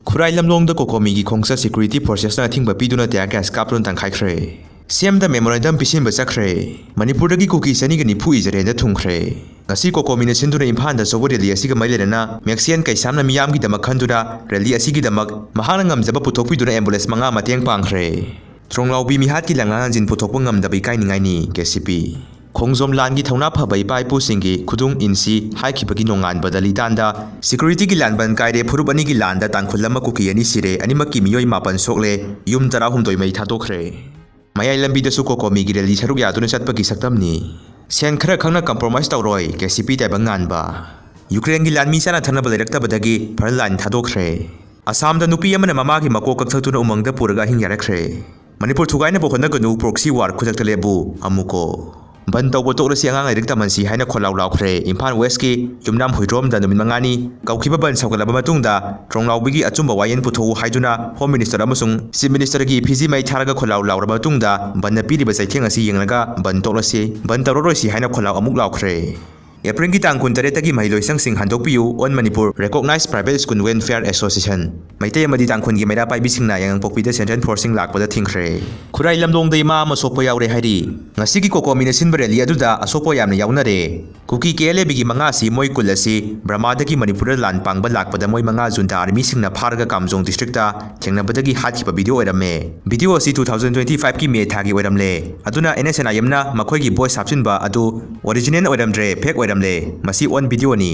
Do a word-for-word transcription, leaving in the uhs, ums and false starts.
ꯈꯨꯔꯥꯏ ꯂꯝꯂꯣꯡꯗ ꯀꯣꯀꯣꯃꯤꯒꯤ ꯈꯣꯡꯆꯠ security forcesꯅ ꯑꯊꯤꯡꯕ ꯄꯤꯗꯨꯅ tear gas ꯀꯥꯞꯇꯨꯅ ꯇꯥꯟꯈꯥꯏꯈ꯭ꯔꯦ꯫ CMꯗ memorandum ꯄꯤꯁꯤꯟꯕ ꯆꯠꯈ꯭ꯔꯦ꯫ ꯃꯅꯤꯄꯨꯔꯗꯒꯤ ꯀꯨꯀꯤ ꯆꯅꯤꯒ ꯅꯤꯐꯨ ꯏꯖꯔꯦꯜꯗ ꯊꯨꯡꯈ꯭ꯔꯦ꯫ ꯉꯁꯤ ꯀꯣꯀꯣꯃꯤꯅ ꯁꯤꯟꯗꯨꯅ ꯏꯝꯐꯥꯜꯗ ꯆꯠꯄ rally ꯑꯁꯤꯒ ꯃꯔꯤ ꯂꯩꯅꯅ ꯃꯦꯛꯁꯤꯌꯟ ꯀꯩꯁꯥꯝꯅ ꯃꯤꯌꯥꯝꯒꯤꯗꯃꯛ ꯈꯟꯗꯨꯅ rally ꯑꯁꯤꯒꯤꯗꯃꯛ ꯃꯍꯥꯛꯅ ꯉꯝꯖꯕ ꯄꯨꯊꯣꯛꯄꯤꯗꯨꯅ ambulance ꯃꯉꯥ ꯃꯇꯦꯡ ꯄꯥꯡꯈ꯭ꯔꯦ꯫ ꯊꯣꯡꯂꯥꯎꯕꯤ ꯃꯤꯍꯥꯠꯀꯤ ꯂꯥꯡꯂꯥꯡ ꯂꯥꯡꯖꯤꯟ ꯄꯨꯊꯣꯛꯄ ꯉꯝꯗꯕ ꯏꯀꯥꯏꯅꯤꯡꯉꯥꯏꯅꯤ, KCP꯫ ꯈꯣꯡꯖꯣꯝ ꯂꯥꯟꯒꯤ ꯊꯧꯅꯥ ꯐꯕ ꯏꯄꯥ ꯏꯄꯨꯁꯤꯡꯒꯤ ꯈꯨꯗꯨꯡ ꯏꯟꯁꯤ ꯍꯥꯏꯈꯤꯕꯒꯤ ꯅꯣꯡꯉꯥꯟꯕꯗ ꯂꯤꯇꯥꯟꯗ securityꯒꯤ ꯂꯥꯟꯕꯟ ꯀꯥꯏꯔꯦ, ꯐꯨꯔꯨꯞ ꯑꯅꯤꯒꯤ ꯂꯥꯟꯗ ꯇꯥꯡꯈꯨꯜ ꯑꯃ ꯀꯨꯀꯤ ꯑꯅꯤ ꯁꯤꯔꯦ, ꯑꯅꯤꯃꯛꯀꯤ ꯃꯤꯑꯣꯏ ꯃꯥꯄꯟ ꯁꯣꯛꯂꯦ, ꯌꯨꯝ ꯇꯔꯥꯍꯨꯝꯗꯣꯏ ꯃꯩ ꯊꯥꯗꯣꯛꯈ꯭ꯔꯦ꯫ ꯃꯌꯥꯏ ꯂꯝꯕꯤꯗꯁꯨ ꯀꯣꯀꯣꯃꯤꯒꯤ rally ꯁꯔꯨꯛ ꯌꯥꯗꯨꯅ ꯆꯠꯄꯒꯤ ꯁꯛꯇꯝꯅꯤ꯫ ꯁꯦꯟ ꯈꯔ ꯈꯪꯅ compromise ꯇꯧꯔꯣꯏ, KCP ꯇꯥꯏꯕꯪ ꯉꯥꯟꯕ꯫ ꯌꯨꯀ꯭ꯔꯦꯟꯒꯤ ꯂꯥꯟꯃꯤ ꯆꯥꯅ ꯊꯛꯅꯕ ꯂꯩꯔꯛꯇꯕꯗꯒꯤ front line ꯊꯥꯗꯣꯛꯈ꯭ꯔꯦ꯫ ꯑꯁꯥꯝꯗ ꯅꯨꯄꯤ ꯑꯃꯅ ꯃꯃꯥꯒꯤ ꯃꯀꯣꯛ ꯀꯛꯊꯠꯇꯨꯅ ꯎꯃꯪꯗ ꯄꯨꯔꯒ ꯑꯍꯤꯡ ꯌꯥꯔꯛꯈ꯭ꯔꯦ꯫ ꯃꯅꯤꯄꯨꯔ ꯊꯨꯒꯥꯏꯅꯕ ꯍꯣꯠꯅꯒꯅꯨ, proxy war ꯈꯨꯗꯛꯇ ꯂꯦꯞꯄꯨ, ꯑꯃꯨꯀꯣ꯫ ꯕꯟ ꯇꯧꯕ ꯇꯣꯛꯂꯁꯤ, ꯑꯉꯥꯡ ꯂꯥꯏꯔꯤꯛ ꯇꯝꯍꯟꯁꯤ ꯍꯥꯏꯅ ꯈꯣꯜꯂꯥꯎ ꯂꯥꯎꯈ꯭ꯔꯦ꯫ ꯏꯝꯐꯥꯜ Westꯀꯤ ꯌꯨꯝꯅꯥꯝ ꯍꯨꯏꯗ꯭ꯔꯣꯝꯗ ꯅꯨꯃꯤꯠ ꯃꯉꯥꯅꯤ ꯀꯧꯈꯤꯕ ꯕꯟ ꯁꯧꯒꯠꯂꯕ ꯃꯇꯨꯡꯗ ꯊꯣꯡꯂꯥꯎꯕꯤꯒꯤ ꯑꯆꯨꯝꯕ ꯋꯥꯌꯦꯜ ꯄꯨꯊꯣꯛꯎ ꯍꯥꯏꯗꯨꯅ Home Minister ꯑꯃꯁꯨꯡ Chief Ministerꯒꯤ ꯏꯐꯤꯖꯤ ꯃꯩ ꯊꯥꯔꯒ ꯈꯣꯜꯂꯥꯎ ꯂꯥꯎꯔꯕ ꯃꯇꯨꯡꯗ ꯕꯟꯅ ꯄꯤꯔꯤꯕ ꯆꯩꯊꯦꯡ ꯑꯁꯤ ꯌꯦꯡꯂꯒ ꯕꯟ ꯇꯣꯛꯂꯁꯤ, ꯕꯟ ꯇꯧꯔꯔꯣꯏꯁꯤ ꯍꯥꯏꯅ ꯈꯣꯜꯂꯥꯎ ꯑꯃꯨꯛ ꯂꯥꯎꯈ꯭ꯔꯦ꯫ ꯑꯦꯄ꯭ꯔꯤꯜꯒꯤ ꯇꯥꯡ ꯀꯨꯟꯇꯔꯦꯠꯇꯒꯤ ꯃꯍꯩꯂꯣꯏꯁꯪꯁꯤꯡ ꯍꯟꯗꯣꯛꯄꯤꯌꯨ, All Manipur Recognized Private School Welfare Association꯫ Meitei ꯑꯃꯗꯤ ꯇꯥꯡꯈꯨꯜꯒꯤ ꯃꯩꯔꯥ ꯄꯥꯏꯕꯤꯁꯤꯡꯅ ꯌꯥꯉꯪꯄꯣꯛꯄꯤꯗ central forceꯁꯤꯡ ꯂꯥꯛꯄꯗ ꯊꯤꯡꯈ꯭ꯔꯦ꯫ ꯈꯨꯔꯥꯏ ꯂꯝꯂꯣꯡꯗ ꯏꯃꯥ ꯑꯃ ꯁꯣꯛꯄ ꯌꯥꯎꯔꯦ ꯍꯥꯏꯔꯤ꯫ ꯉꯁꯤꯒꯤ ꯀꯣꯀꯣꯃꯤꯅ ꯁꯤꯟꯕ rally ꯑꯗꯨꯗ ꯑꯁꯣꯛꯄ ꯌꯥꯝꯅ ꯌꯥꯎꯅꯔꯦ꯫ ꯀꯨꯀꯤ KLAꯕꯒꯤ ꯃꯉꯥ ꯑꯁꯤ ꯃꯣꯏ ꯀꯨꯜ ꯑꯁꯤ ꯕꯔꯃꯥꯗꯒꯤ ꯃꯅꯤꯄꯨꯔꯗ ꯂꯥꯟ ꯄꯥꯡꯕ ꯂꯥꯛꯄꯗ ꯃꯣꯏ ꯃꯉꯥ junta armyꯁꯤꯡꯅ ꯐꯥꯔꯒ ꯀꯥꯝꯖꯣꯡ districtꯇ ꯊꯦꯡꯅꯕꯗꯒꯤ ꯍꯥꯠꯈꯤꯕ video ꯑꯣꯏꯔꯝꯃꯦ꯫ Video ꯑꯁꯤ two thousand twenty fiveꯀꯤ May ꯊꯥꯒꯤ ꯑꯣꯏꯔꯝꯂꯦ꯫ ꯑꯗꯨꯅ NSCN-IMꯅ ꯃꯈꯣꯏꯒꯤ voice ꯍꯥꯞꯆꯤꯟꯕ ꯑꯗꯨ original ꯑꯣꯏꯔꯝꯗ꯭ꯔꯦ, fake ꯑꯣꯏꯔꯝꯂꯦ꯫ ꯃꯁꯤ on videoꯅꯤ꯫